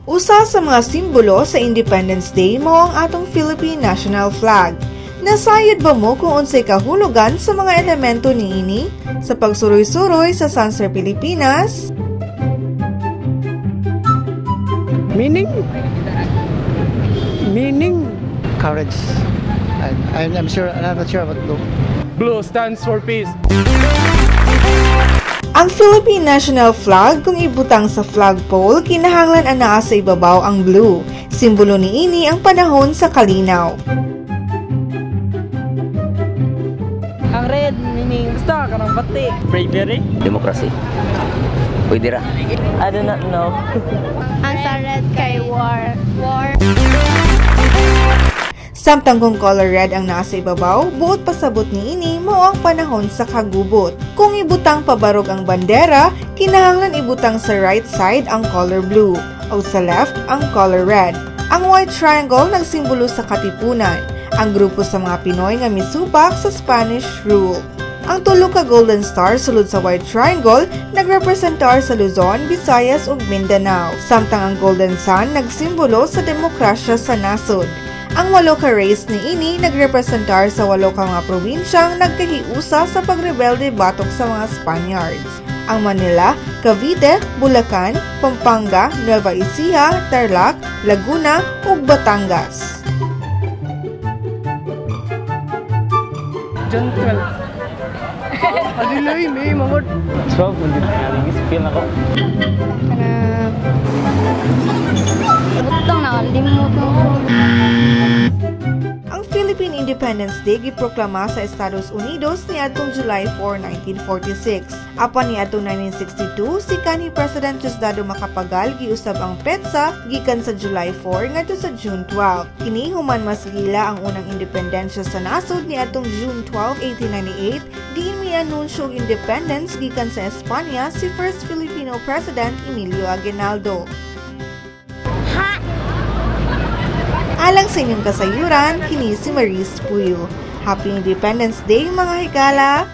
Usa sa mga simbolo sa Independence Day mao ang atong Philippine National Flag. Nasayod ba mo kung unsay kahulugan sa mga elemento niini? Sa pagsuroy-suroy sa Sanser Pilipinas, Meaning? Meaning? Courage. I'm sure, I'm not sure about blue. Blue stands for peace. Ang Philippine National Flag, kung ibutang sa flagpole, kinahanglan anaa sa ibabaw ang blue. Simbolo niini ang panahon sa kalinaw. Ang red, meaning basta kanang batik. Bravery. Demokrasi. Pwede ra. I do not know. Ang sa red kay war. War. Samtang kung color red ang nasa ibabaw, buot pasabot niini mao ang panahon sa kagubot. Kung ibutang pabarog ang bandera, kinahanglan ibutang sa right side ang color blue o sa left ang color red. Ang white triangle nagsimbolo sa Katipunan, ang grupo sa mga Pinoy nga misupak sa Spanish rule. Ang tulo ka golden star sulod sa white triangle nagrepresentar sa Luzon, Visayas ug Mindanao. Samtang ang golden sun nagsimbolo sa demokrasya sa nasod. Ang 8 ka race niini nagrepresentar sa 8 ka mga probinsyang nagkahiusa sa pagrebelde batok sa mga Spaniards. Ang Manila, Cavite, Bulacan, Pampanga, Nueva Ecija, Tarlac, Laguna ug Batangas. June 12. Adilay, may mga 12 man gid feel nako. Kanang butang nakalimot mo. Ang Philippine Independence Day giproklama sa Estados Unidos niadtong July 4, 1946. Apan niadtong 1962, si kanhi President Diosdado Macapagal giusab ang petsa gikan sa July 4 ngadto sa June 12. Kini human mas gila ang unang independensya sa nasod niadtong June 12, 1898, diin mianunsyo og independence gikan sa Espanya si first Filipino President Emilio Aguinaldo. Alang sa inyong kasayuran, kini si Maris Puyo. Happy Independence Day, mga higala!